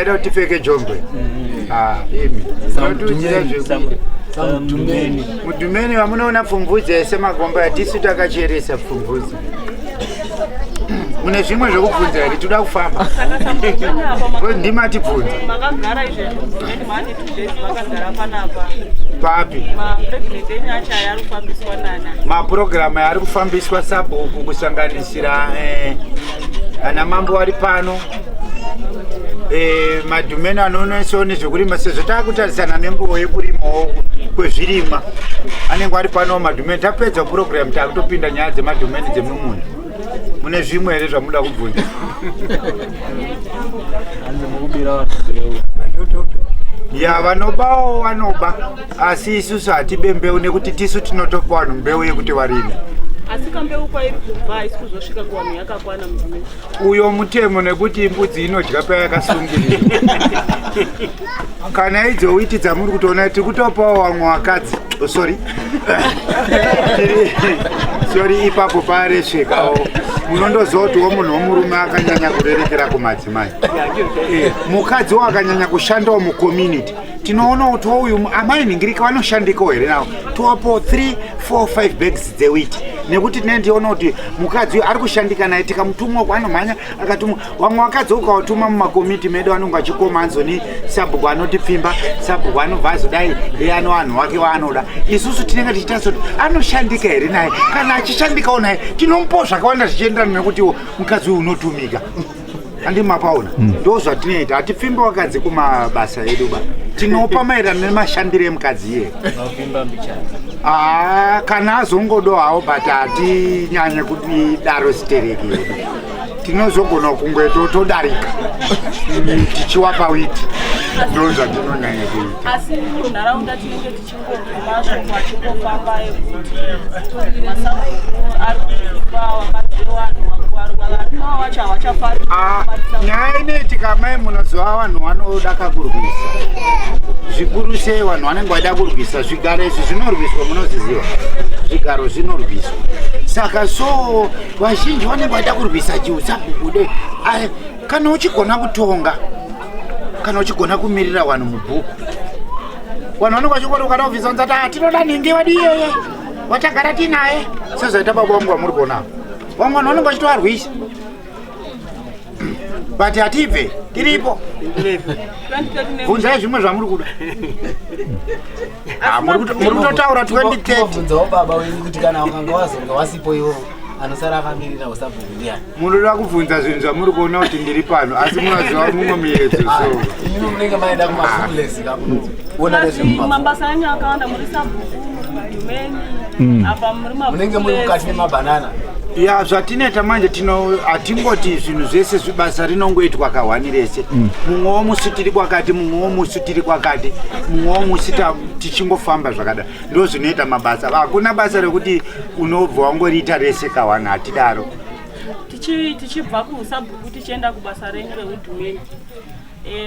chaida kuti tipfeke jongwe. Ah, imi munotiudzira zvekuita. Mudhumeni vamunoona pfumvudza yese magomba atisu takacheresa pfumvudza. Mune zvimwe zvekubvunza here? Toda kufamba. Ndima tibvunza. Makagara izvezvi mudhumeni maane 2 days makagara panapa. Papi? Mapregnant enyu acho aya ari kufambiswa nana. Mapurogiramu ari kufambiswa sabhuku kusanganisira eh, ana mambo ari pano eh, madhumeni anoonesawo nezvekurima sezvo taakutarisana nenguva yekurimawo kwezvirimwa anenge ari pano madhumeni. Tapedza purogiramu taakutopinda nyaya dzemadhumeni dzemumunda. Mune zvimwe here zvamuda kubvunza? Ya, vanobawo vanoba, asi isusu hatibe mbeu nekuti tisu tinotopa vanhu mbeu yekuti varime. Asi kambeu kwairi kubva haisi kuzosvika kuvanhu yakakwana mudhumeni. Uyo mutemo nekuti mbudzi inodya payakasungirira. Kana idzo witi dzamuri kutoona tiri kutopawo vamwe vakadzi. Oh, sorry. Sorry, ipapo paresvekawo. Munondoziva kuti wo munhu womurume akanyanya kurerekera kumadzimai. Mukadzi wo akanyanya kushandawo mucommunity, tinoona kuti uyu amai nhingirika vanoshandikawo here navo, towapo 3 4 5 bags dzewiti nekuti tinenge tiona kuti mukadzi uyu ari kushandika naye. Tikamutumwa uko anomhanya akatumwa. Vamwe vakadzi ukawatuma mumakomiti medu anonge achikoma anzoni sabhuku anotipfimba, sabhuku anobva azodai iye ano vanhu wake waanoda. Isusu tinenge tichitarisa kuti anoshandika here naye. Kana achishandikawo naye tinomupawo zvakawanda zvichienderana nekutiwo mukadzi uyu unotumika. Handi mapaona? Ndo zvatinoita, hatipfimbi vakadzi kumabasa edu ba, tinopa maererano nemashandiro emukadzi iye. Ah, kana azongodo hawo, but hatinyanye kudaro sitereki yedu. Tinozogona kunge todarika tichiwapa witi, ndo zvatinonyanya kuita. Asi munharaunda tinenge tichingonzwa mashoko achingofamba ekuti masabhuku ari kupa vakadzi vevanhu, varume vacho havachafari. Ah, nyaya inoitika mai, munoziva vanhu vanoda kakurwisa zvikuru sei, vanhu vanenge vaida kurwisa zvigaro. Izvi zvinorwiswa, munozviziva, zvigaro zvinorwiswa. Saka so vazhinji vanenge vaida kurwisa chiusabhukude. Kana uchigona kutonga, kana uchigona kumirira vanhu mubhuku, vanhu vanenge vachingoti ukada kubvisa nzati, "Ah, tinoda nhingi wedu iyeye watagara tinaye," sezvaita baba vangu vamuri kuona. Vamwe vanhu vanenge vachitovarwisa, but hatibve, tiripo. Bvunzai zvimwe zvamuri kuda. Ah, muri kutotaura 2030. Bvunzawo baba wenyu kuti kana wakanga wazonga wasipo iwo, anosara akamirira usabhuku ndiani? Munoda kubvunza zvinhu zvamuri kuona kuti ndiri pano, asi munoziva mumwe muyedzo so. Imimi munenge maenda kumafules kakuona Asi nezvemumabhuku. Mabasa enyu akawanda, muri sabhuku, muri mudhumeni, apa muri Munenge muri mukati memabhanana. Ya, zvatinoita manje, tino hatingoti zvinhu zvese zvibasa rinongoitwa kahwani rese. Mumwewo musi tiri kwakati, mumwewo musi tiri kwakati, mumwewo musi tichingofamba zvakadai. Ndo zvinoita mabasa. Hakuna basa rekuti unobva wangoriita rese kahwani, hatidaro. Tichibva kuusabhuku tichienda kubasa renyu reudhumeni,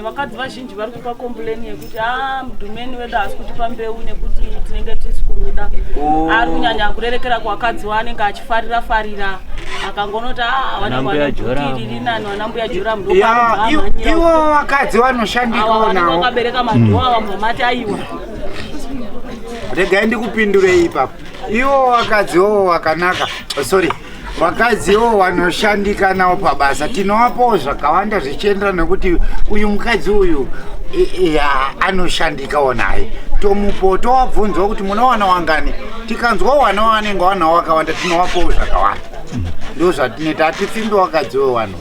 vakadzi vazhinji vari kupa complain yekuti a mudhumeni wedu haasi kutipa mbeu nekuti tinenge tisi kumuda. Oh. Ari kunyanya kurerekera kuvakadzi waanenge achifarira farira, akangonoti a Vanambuya Joramu. riri nani, vanambuya Joramu. Ya, ivo vakadzi vanoshandikawo nawo. Vakabereka madhoa vamwe mati aiwa. Regai ndikupindurei ipapo. Ivo vakadziwo wakanaka, oh, sorry, vakadziwo vanoshandika nawo pabasa tinovapawo zvakawanda zvichienderana nekuti uyu mukadzi uyu anoshandikawo naye, tomupawo. Tovabvunzawo kuti munowana wangani, tikanzwa wana wanenge wanawo wakawanda, tinovapawo zvakawanda. Ndo zvatinoita, hatipfimbi wakadzi wevanhu.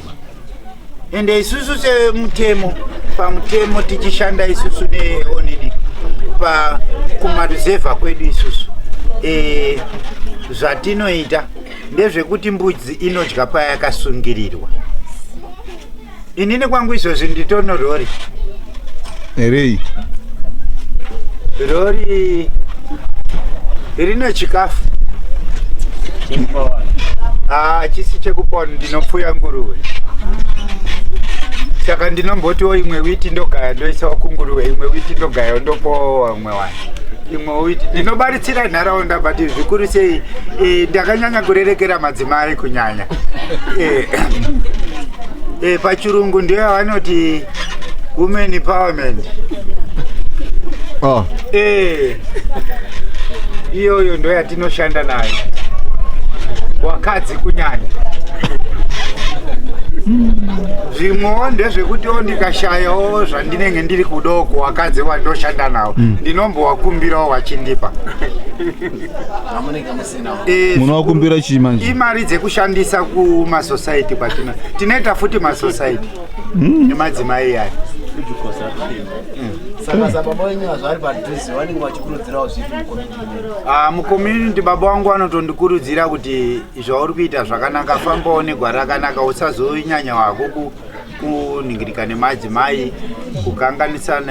Ende isusu semutemo, pamutemo tichishanda isusu neonini pa kumaruzevha kwedu isusu, zvatinoita ndezvekuti mbudzi inodya payakasungirirwa. Inini kwangu izvozvi nditono rori. Erei? Rori rine chikafu. Ah, chisi chekupa vanhu, ndinopfuya nguruve, saka ndinombotiwo imwe witi ndogaya ndoisawo kunguruve, imwe witi ndogaya ndopawo vamwe vanhu, imwe witi ndinobaritsira nharaunda. But zvikuru sei ndakanyanya kurerekera madzimai kunyanya. Pachirungu ndiyo yavanoti Women empowerment. Oh. Eh. Iyoyo ndo yatinoshanda nayo. Wakadzi kunyanya. Zvimwewo ndezvekutiwo ndikashayawo zvandinenge ndiri kudawo kuwakadzi wandoshanda nawo ndinombowakumbirawo wachindipa. Amunenge musina. Eh, Munowakumbira chii manje? Imari dzekushandisa kumasociety kwatina tinoita futi masociety nemadzimai iyani. Saka sababa wenyu hazvari padhuze vanenge vachikurudzirawo zvipi mucommunity menyu? Ah, mucommunity baba vangu vanotondikurudzira kuti zvauri kuita zvakanaka, fambawo negwara rakanaka, usazonyanya wako kuningirika nemadzimai, kukanganisa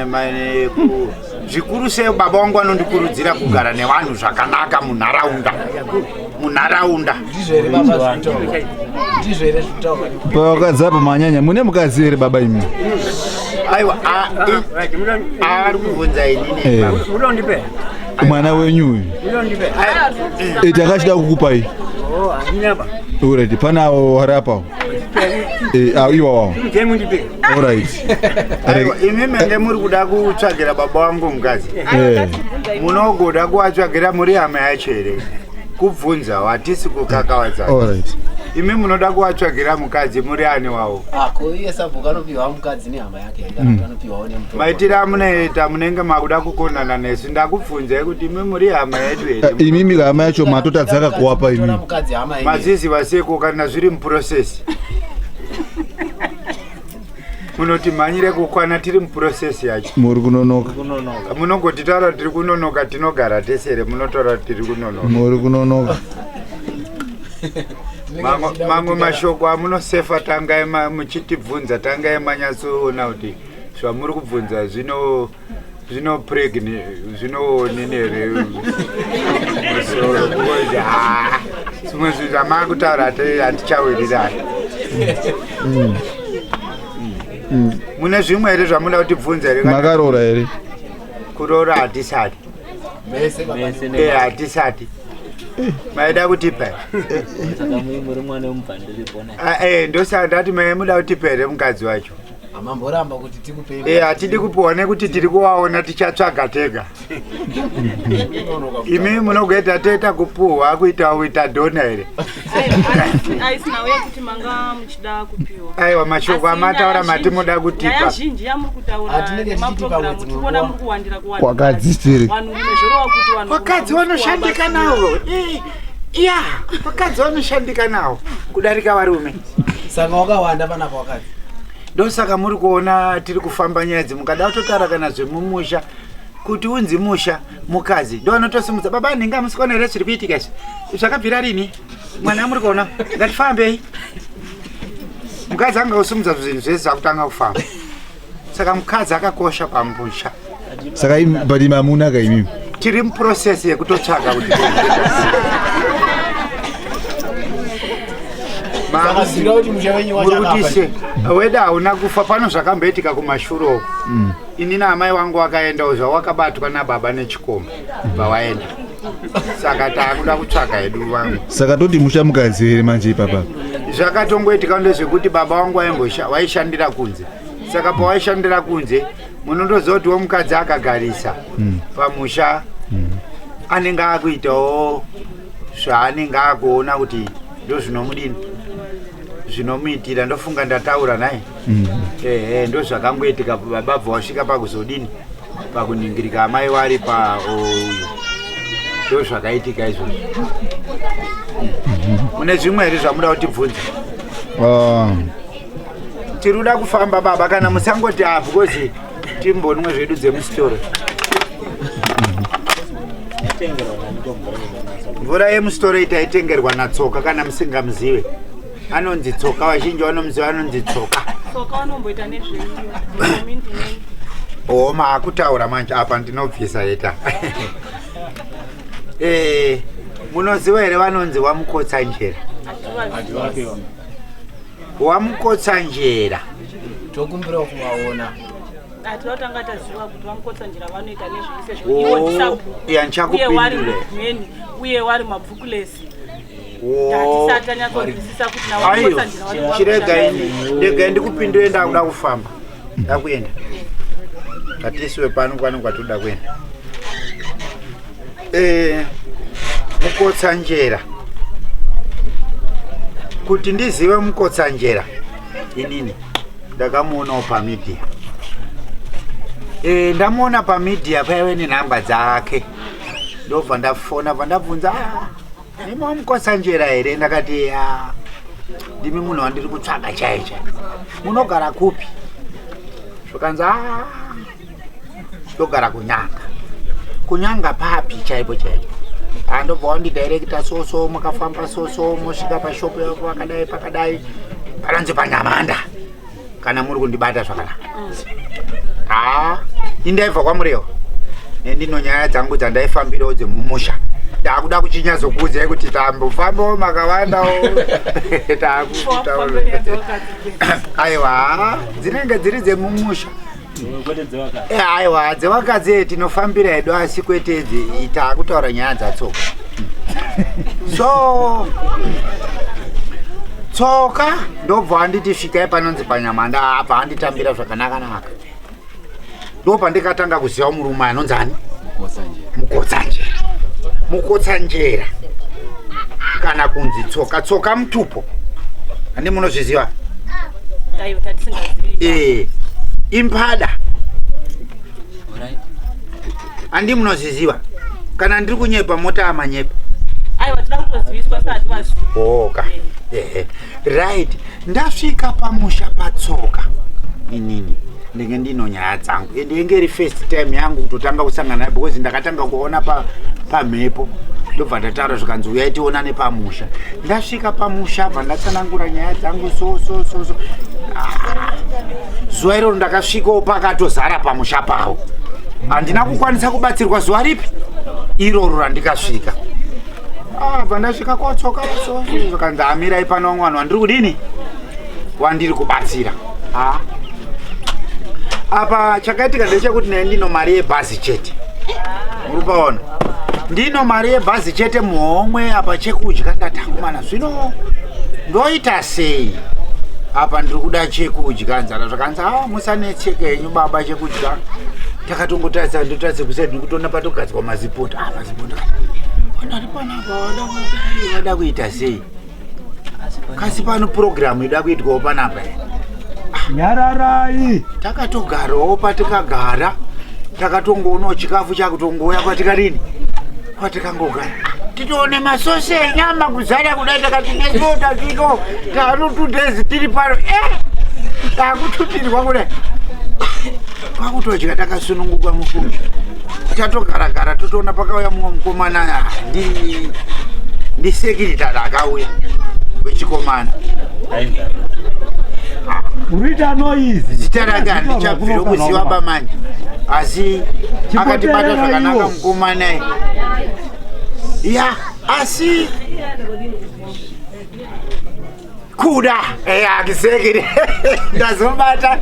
zvikuru sei baba vangu vanondikurudzira kugara nevanhu zvakanaka munharaunda, munharaunda. Ndizvo here baba zvinotaurwa? Ndizvo here zvinotaurwa? Pavakadzi apa manyanya, mune mukadzi here baba imi? Aiwa, ari kubvunza inini? Eh. Mwana wenyu uyu. Eh, takachida kukupai. Alright, pana avo vari apa. Eh, ah, iwawawo. Alright. Aiwa, imi menge muri kuda kutsvagira baba vangu mukadzi? Eh. Munogoda kuvatsvagira muri hama yacho here? Kubvunza, hatisi kukakavadzana. Alright. Imi munoda kuvatsvagira mukadzi, muri ani wavo? Ah, ko iye sabhuku anopiwa mukadzi nehama yake here kana kuti anopiwawo nemutorwa? Maitiro amunoita munenge makuda kukonana nesu. Ndakubvunzai kuti imi muri hama yedu here? Eh, imimi hama yacho matotadzaka kuwapa Tora imimi. mukadzi hama yenyu. Maziziva seko kana zviri muprocess? Munoti mhanyire kukwana tiri muprocess yacho. Muri kunonoka. Munongotitaura tiri kunonoka, tinogara tese here? Munotaura tiri kunonoka. Muri kunonoka. Mamwe mashoko amunosefa, tangai muchitibvunza, tangai manyatsoona kuti zvamuri kubvunza zvino zvino pregni zvinoonini here musoro, because ha, zvimwe zvinhu zvamakutaura hatichawirirani. Mune zvimwe here zvamuda kutibvunza here? Makaroora here? Kuroora hatisati. Mese baba. Eh, hatisati. Maida kutipa here? Muri mwana wemubvandiripo. Ah, eh, ndosaka ndati mai muda kutipa here mukadzi wacho? Hamamboramba kuti tikupei. Eh, hatidi kupiwa nekuti tiri kuvaona, tichatsvaga tega. Imi munogoita toita kupuhwa kuita kuita dhona here? Aisina uye kuti manga muchida kupiwa. Aiwa, mashoko Asi amataura nyaya mati muda kutipa. Nyaya zhinji yamuri kutaura Hatinenge tichitipa nemaprogramu mwedzi tikuona mumwe. muri kuwandira kuwandira. Wakadzi tiri. Vanhurume zvoreva kuti vanhu Vakadzi vanoshandika navo. Eh, ya, vakadzi vanoshandika navo kudarika varume. Saka wakawanda panapa wakadzi. Ndosaka muri kuona tiri kufamba nyaya idzi. Mukada kutotaura kana zvemumusha, kuti unzi musha mukadzi ndo anotosimudza, "Baba nhinga, musikuona here zviri kuitika izvi? Zvakabvira rini? Mwana muri kuona, ngatifambei." Mukadzi anga kusimudza zvinhu zvese zvakutanga kufamba. Saka mukadzi akakosha pamusha. Saka but imi hamuna ka imimi? Tiri muprocess yekutotsvaga kuti Saka ziva kuti musha wenyu muri kuti wachakafa. se weda hauna kufa. Pano zvakamboitika kumashure uko, ini naamai wangu wakaendawo zvawakabatwa nababa nechikomba bvawaenda, saka taakuda kutsvaga hedu vangu. Saka toti musha mukadzi here manje ipapa? Zvakatongoitika ndezvekuti baba vangu waishandira kunze. Saka pawaishandira kunze, munondoziva kuti womukadzi akagarisa pamusha anenge akuitawo zvaanenge akuona kuti ndo zvinomudini, zvinomuitira. Ndofunga ndataura naye. Ehe, ndo zvakangoitika. Baba bva wasvika pakuzodini, pakuningirika amai wari pa uyu. Ndo zvakaitika izvozvo. Mune zvimwe here zvamuda kutibvunza? Ah, Tiri kuda kufamba baba, kana musangoti ah, because timbonwe zvedu dzemusitoro. Mvura yemusitoro itaitengerwa naTsoka, kana musingamuzive anonzi Tsoka, vazhinji vanomuziva anonzi Tsoka. Tsoka vanomboita nezvecommunity menyu? O, maakutaura manje apa ndinobvisa ita. Munoziva here vanonzi waMukotsanjera? WaMukotsanjera. Tokumbirawo kuvaona. Hatina kutanga taziva kuti vaMukotsanjera vanoita nezvei sezvo Oh, ivo ndisabhuku ya, uye ndichakupindura. wari mudhumeni uye wari mabvukulesi. Oh. Hatisati tanyatsonzwisisa kuti Aiyo, navaMukotsanjera chiregai, regai ndikupindure, ndakuda kufamba. Takuenda. Ngatisiwe pano kwano kwatoda kuenda. Eh, Mukotsanjera. Kuti ndizive Mukotsanjera inini ndakamuonawo pamedia. Eh, ndamuona pamedia paive nenhamba dzake. Ndobva ndafona bva ndabvunza, "Ah, ndimi waMukotsanjera here?" Ndakati, "Ya, ndimi munhu wandiri kutsvaga chaicho chaicho. Munogara kupi?" Zvikanzi, "Ah, ndogara kuNyanga." "Kunyanga papi chaipo chaipo?" Andobva wandidirecta soso, makafamba soso, mosvika pashopu yako pakadai pakadai, panonzi paNyamanda, kana muri kundibata zvakanaka. Haa, indaibva kwaMurewa nendino nyaya dzangu dzandaifambirawo dzemumusha. Ndakuda kuchinyatsokuudzai kuti tambofambawo makawandawo. Wafambira dzevakadzi. Aiwa, dzinenge dziri dzemumusha. Kwete dzevakadzi. Aiwa, dzevakadzi tinofambira hedu, asi kwete idzi. Taakutaura nyaya dzatsoka. So Tsoka ndobva anditi, "Svikai panonzi paNyamanda." Abva anditambira zvakanaka-naka. Ndo pandikatanga kuziva murume anonzi ani? Mukotsanjera. Mukotsanjera kana kunzi Tsoka. Tsoka mutupo, handi munozviziva? Aiwa, tatisingazivi. Impada. Alright. Handi munozviziva? Kana ndiri kunyepa, mota amanyepa. Aiwa, tida kutoziviswa sati vazivi. Oka, ehe, right. Ndasvika pamusha paTsoka inini ndinge ndino nyaya dzangu, ende inge iri first time yangu kutotanga kusangana naye, because ndakatanga kuona pamhepo. Ndobva ndataura, zvikanzi, "Uyai tionane pamusha." Ndasvika pamusha, bva ndatsanangura nyaya dzangu so so so so. Ah, zuva iroro ndakasvikawo pakatozara pamusha pavo. Handina kukwanisa kubatsirwa zuva ripi iroro randikasvika. Ah, bva ndasvika kotsoka so, zvikanzi, "Amirai pano, vamwe vanhu wandiri kudini, wandiri kubatsira." Ah. Apa chakaitika ndechekuti naye ndino mari yebhazi chete, muri paona, ndino mari yebhazi chete muhomwe. Apa chekudya ndatakumana. Zvino ndoita sei? Apa ndiri kuda chekudya, nzara. Zvakanzi, "A, musanetseke henyu baba, chekudya takatongotarisa." Ndotarisa kuside, ndikutoona patogadzwa mazipota. Ah, mazipota vanhu ari panapa vada vada kuita sei? Kasi pano purogiramu ida kuitwawo panapa here? Nyararai. Takatogarawo patikagara, takatongoonawo chikafu chakutongouya kwatikadini, kwatikangogara, titoone masosi enyama kuzara kudai. Takati neso tasviko tano 2 days tiri pano, e takututirwa kudai, kwakutodya takasununguka. Mufungi tatogaragara, totoona pakauya mumwe mukomana. Ah, ndisekiritari akauya wechikomana. Urita noise. Zita rake handichabviri kuziva bamanje, asi akatibata zvakanaka mukomana ya. Asi kuda akisekiri ndazobata.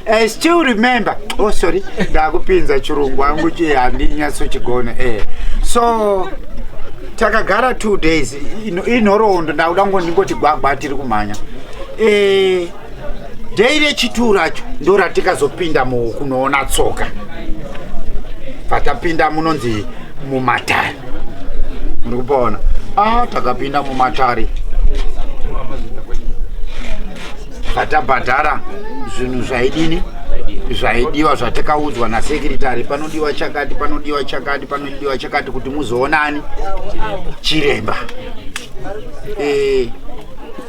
I still remember. Oh, sorry, ndakupinza chirungu hangu, handinyatsochigona. So takagara 2 days. Inhoroondo, ndakuda ngo ndingoti gwagwa tiri kumhanya. Day rechitu racho ndo ratikazopinda kunoona Tsoka. Patapinda munonzi mumatare, muri kupaona? Ah, takapinda mumatare, patabhadhara zvinhu zvaidini, zvaidiwa, zvatakaudzwa nasekiritari: panodiwa chakati, panodiwa chakati, panodiwa chakati kuti muzoonani chiremba.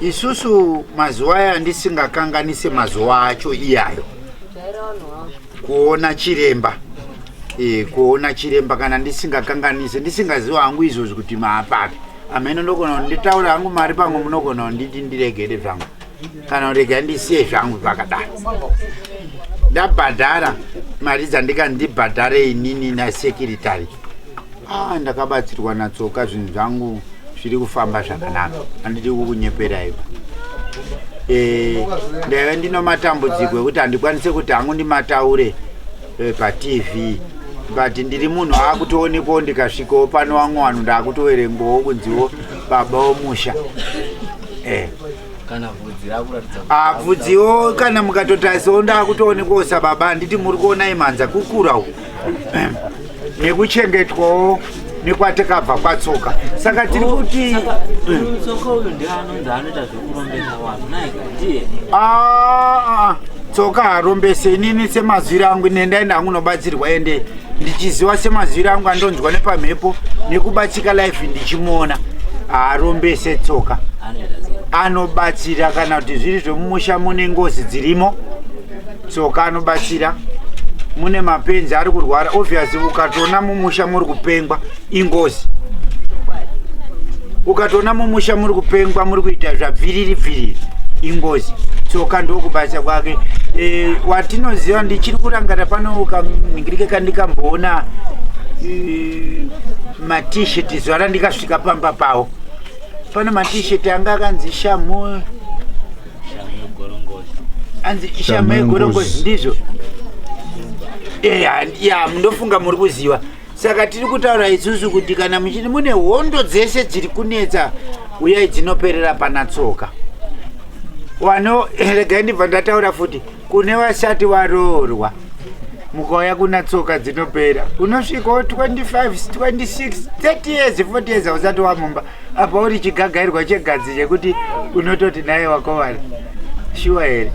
Isusu mazuva aya ndisingakanganise mazuva acho iyayo kuona chiremba, kuona chiremba, kana ndisingakanganise, ndisingaziva hangu izvozvi kuti maapapi amene. Ndogona kuti nditaure hangu mari pamwe munogona kunditi ndiregere zvangu, kana kurega ndisiye zvangu zvakadaro. Ndabhadhara mari dzandikandibhadhare inini nasekiritari. Ah, ndakabatsirwa naTsoka, zvinhu zvangu zviri kufamba zvakanaka, handidi kukunyeperai. Ndaive ndino matambudziko ekuti handikwanise kuti hangu ndimataure paTV, but ndiri munhu akutoonekwawo. Ndikasvikawo pano vamwe vanhu ndakutoverengwawo kunziwo baba womusha. Kana bvudzi rakuratidza kuti Ah, bvudziwo kana mukatotarisawo ndakutoonekwawo sababa, handiti muri kuona imhanza kukura uku nekuchengetwawo nekwatakabva kwatsoka. Saka tiri kuti Tsoka uyu ndiye anonzi anoita zvekurombesa vanhu naika ndiye? Ah, ah, tsoka harombese. Inini semazwiro angu nendaenda hangu nobatsirwa, ende ndichiziva semazwiro angu andonzwa nepamhepo nekubatsika life ndichimuona, haarombese tsoka. Anoita sei? Anobatsira kana kuti zviri zvemumusha mune ngozi dzirimo, tsoka anobatsira. Mune mapenzi ari kurwara, obviously ukatoona mumusha muri kupengwa ingozi. Ukatoona mumusha muri kupengwa, muri kuita zvabviriri bviriri, ingozi. Tsoka ndokubasa kwake. Watinoziva ndichiri kurangara pano kaningirike kandikamboona matisheti zuva randikasvika pamba pavo, pane matisheti anga akanzi shamu anzi shamu yegorongozi, ndizvo? Eya, ya, ndofunga muri kuziva. Saka tiri kutaura isusu kuti kana muchiti mune hondo dzese dziri kunetsa, uyai, dzinoperera pana tsoka. Wano regai ndibva ndataura futi kune vasati varoorwa, mukauya kuna tsoka dzinopera. Unosvikawo 25, 26, 30 years, 40 years hausati wamumba, apa uri chigagairwa chegadzi chekuti unototi naye wakovana shuwa here?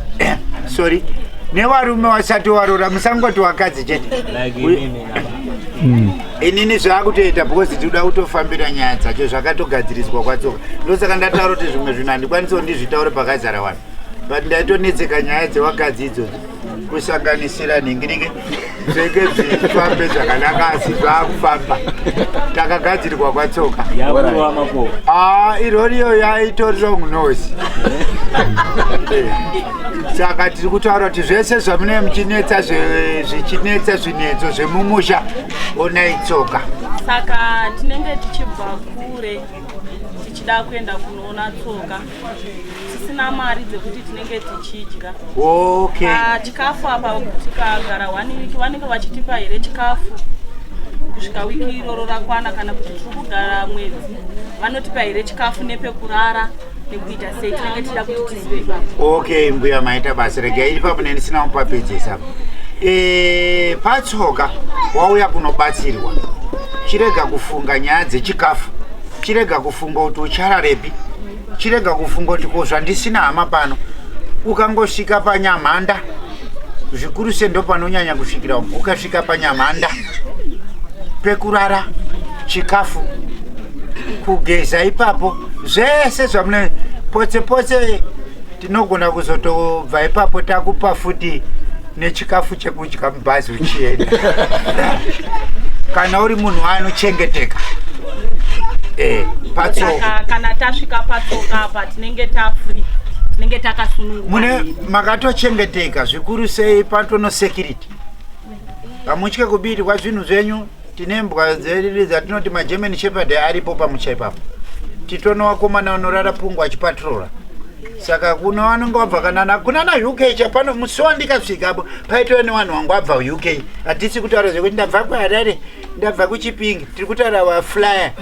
Sorry, nevarume wasati warora, musangoti wakadzi chete. Like inini nababa. Inini zvaakutoita because tinoda kutofambira nyaya dzacho zvakatogadziriswa kwatsoka. Ndosaka ndataura kuti zvimwe zvinhu handikwanisawo ndizvitaure pakazara vanhu, but ndaitonetseka nyaya dzewakadzi idzodzo, kusanganisira nhingiringi, zvenge zvifambe zvakanaka, asi zvaakufamba, takagadzirwa kwatsoka. Yakurova makoko. Ah, iroriyo yaitori long nose. Saka tiri kutaura kuti zvese zvamunenge muchinetsa, zvichinetsa, zvinetso zvemumusha, onai tsoka. Saka tinenge tichibva kure tichida kuenda kunoona tsoka, tisina mari dzekuti tinenge tichidya. Pachikafu apa, tikagara one week, vanenge vachitipa here chikafu kusvika wiki iroro rakwana? Kana kuti tiri kugara mwedzi, vanotipa here chikafu nepekurara nekuita sei? Tinenge tichida kuti tizive ipapo. Okay, mbuya, maita basa. Regai ipapo nendisina kupapedzesa. Patsoka wauya kunobatsirwa, chirega kufunga nyaya dzechikafu, chirega kufunga kuti uchararepi, chirega kufunga kuti ko zvandisina hama pano. Ukangosvika panyamhanda, zvikuru sendo panonyanya kusvikira, ukasvika panyamhanda, pekurara, chikafu, kugeza ipapo, zvese zvamune potse potse, tinogona kuzotobva ipapo takupa futi nechikafu chekudya mubhazi uchienda, kana uri munhu anochengeteka. Patsoka. Saka kana tasvika patsoka apa, tinenge tafree, tinenge takasununguka Mune here? Makatochengeteka zvikuru sei, patono security, hamutye kubirwa zvinhu zvenyu. Tine mbwa dzedu dzatinoti maGerman Shepherd, aripo pamusha ipapo. Titono vakomana vanorara pungu achipatrola. Saka kuno vanonge vabva kana kunana UK chapano, musi wandikasvikapo paitova nevanhu vangu vabva UK. Hatisi kutaura zvekuti ndabva kuHarare, ndabva kuChipingi, tiri kutaura vaflya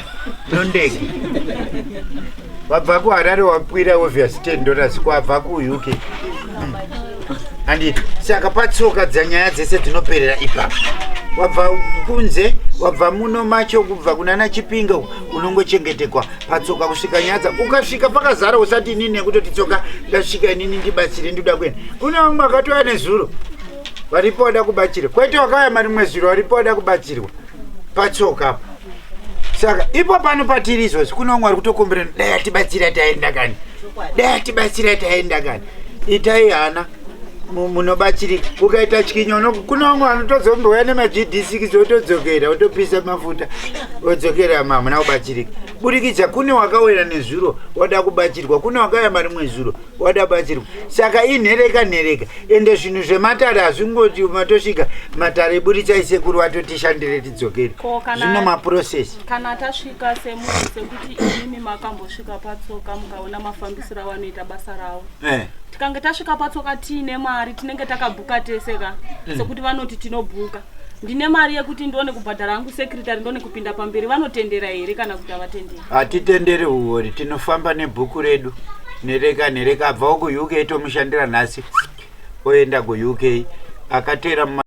nondege vabva kuHarare, wakwira obvious $10 kwabva kuUK, handiti? Saka patsoka dzanyaya dzese dzinoperera ipapo. Wabva kunze, wabva muno macho, kubva kunana Chipinge, unongochengetekwa patsoka kusvika nyadza. Ukasvika pakazara, usati inini nekutoti tsoka ndasvika inini ndibatsire, ndoda kuenda. Kune vamwe vakatouya nezuro, varipo vada kubatsirwa, kwete wakauya marimwe zuro, varipo vada kubatsirwa patsoka apa. Saka ipo pano patiri izvozvi, kune vamwe vari kutokumbira, dai atibatsira taenda kani, dai atibatsira taenda kani. Itai hana, munobatsirika. Ukaita tyinyo, kune vamwe vanotozombouya nemaGD6, otodzokera, otopisa mafuta, odzokera, hamuna kubatsirika. Burikidza kune wakauya nezuro wada kubatsirwa, kune wakauya marimwe zuro wada kubatsirwa. Saka inhereka nhereka, ende zvinhu zvematare hazvingoti matosvika matare, buritsai sekuru vatotishandire tidzokere. Ko Zvino maprocess. Kana tasvika semunhu, sekuti imimi makambosvika patsoka mukaona mafambisiro avanoita basa ravo, tikange tasvika patsoka tiine mari, tinenge takabhuka tese ka, sekuti vanoti tinobhuka, ndine mari yekuti ndione kubhadhara hangu secretary, ndione kupinda pamberi, vanotendera here kana kuti havatenderi? Hatitenderi uori, tinofamba nebhuku redu. Nhereka nhereka abvawo kuUK, tomushandira nhasi, oenda kuUK, akateera.